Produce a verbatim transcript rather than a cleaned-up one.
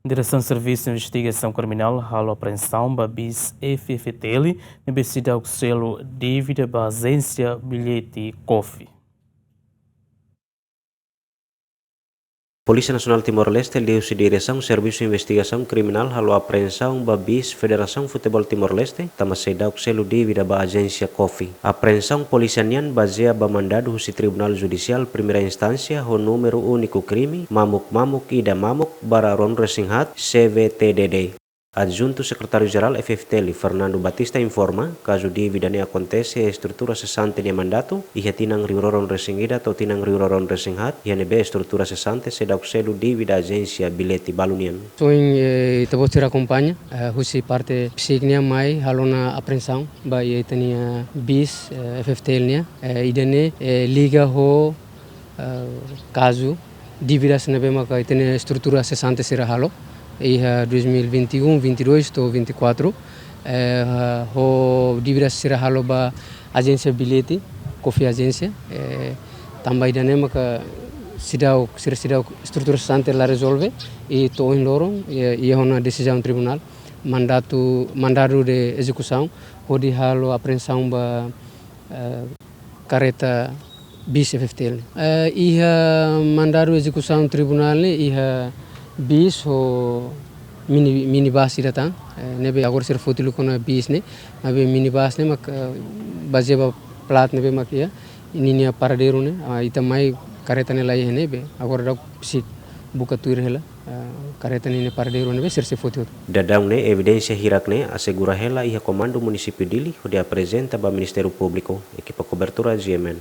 Diresaun Servisu Investigasaun Kriminál halo apreensaun ba bis F F T L ne'ebé seidauk selu dívida ba ajénsia billete COFI. Polísia Nasionál Timor-Leste liuhusi Diresaun Servisu Investigasaun Kriminál halo apreensaun ba bis Federasaun Futeból Timor-Leste tanba seidauk selu dívida ba ajénsia COFI. Apreensaun polísia nian bazeia ba mandadu husi Tribunál Judisiál Primeira Instánsia ho númeru úniku krime mamuk mamuk ida mamuk barra ruanulu-resin-haat C V T D D. Adjuntu Sekretáriu Jerál F F T L, Fernando Batista, informa kazu dívida ne'e akontese iha estrutura sesante nia mandatu, iha tinan rihun rua ruanulu-resin-ida to'o tinan rihun rua ruanulu-resin-haat, iha ne'ebé estrutura sesante seidauk selu dívida ajénsia billete balu nian. Soin, eh, ita-boot sira akompaña, eh, husi parte PCIC nian mai halo ona apreensaun ba iha ita-nia bis, eh, F F T L nian, eh, ida-ne'e, eh, liga ho, eh, kazu dívidas ne'ebé maka ita-nia estrutura sesante sira halo iha dois mil e vinte e um, vinte e dois to'o vinte e quatro, eh, ho dívidas sira halo ba ajénsia billete, COFI ajénsia, eh, tanba ida-ne'e maka seidauk, sira seidauk estrutura sesante la rezolve, i to'o ohin loron, eh, iha ona desizaun tribunál, mandatu, mandadu de ezekusaun, hodi halo apreensaun ba, eh, karreta bis F F T L. Eh, iha mandadu ezekusaun tribunál ne'e iha bis ho mini, minibus ida tan, eh, ne'ebé agora sira foti uluk ona bis ne'e, maibé minibus ne'e mak, eh, bazeia ba plat ne'ebé mak iha, ninia paradeiru ne'e, ah, ita mai karreta ne'e la iha ne'ebé, agora daudaun PCIC buka tuir hela, ah, karreta ninia paradeiru ne'ebé sira sei foti hotu. Daudaun ne'e evidénsia hirak ne'e asegura hela iha Komandu Munisípiu Dili hodi aprezenta ba Ministériu Públiku, ekipa kobertura G M N.